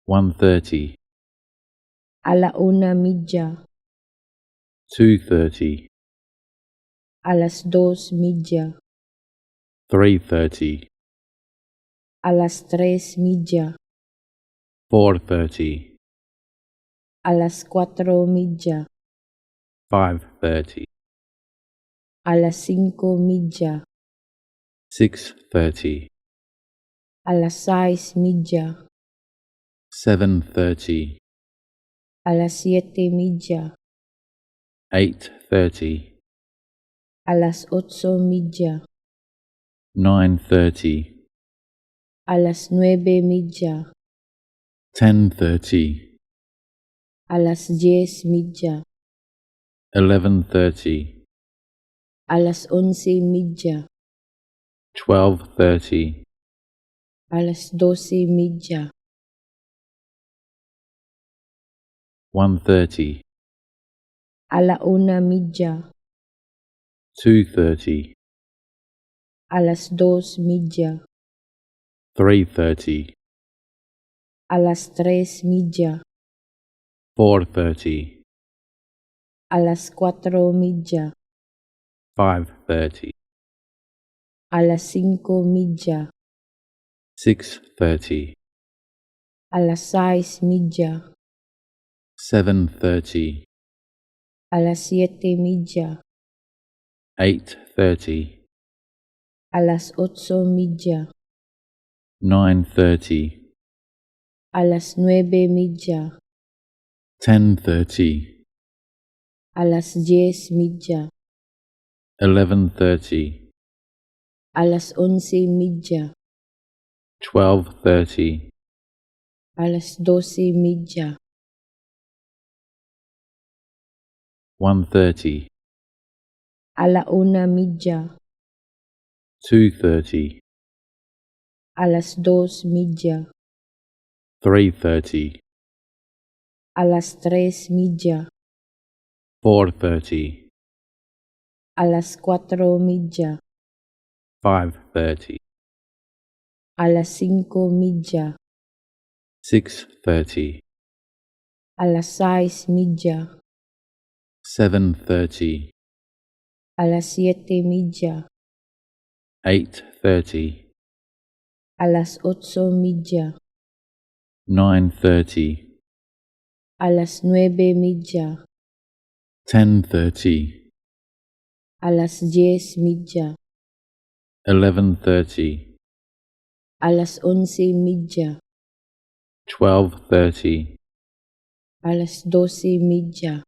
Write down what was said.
1:30, Alauna midya, 2:30, alas dos midya, 3:30, alas tres midya, 4:30, alas kwatro midya, 5:30, alas singko midya, 6:30, alas sais midya, 7:30, alas siyete midya, 8:30, alas otso midya, 9:30, alas nuwebe midya, 10:30, alas diyes midya, 11:30, alas onse midya, 12:30, alas dose midya, 1:30, alauna midya, 2:30, alas dos midya, 3:30, alas tres midya, 4:30, alas kwatro midya, 5:30, alas singko midya, 6:30, alas sais midya, 7:30, alas siyete midya, 8:30, alas otso midya, 9:30, alas nuwebe midya, 10:30, alas diyes midya, 11:30, alas onse midya, 12:30, alas dose midya, 1:30, alauna midya, 2:30, alas dos midya, 3:30, alas tres midya, 4:30, alas kwatro midya, 5:30, alas singko midya, 6:30, alas sais midya, 7:30, alas siyete midya, 8:30, alas otso midya, 9:30, alas nuwebe midya, 10:30, alas diyes midya, 11:30, alas onse midya, 12:30, alas dose midya.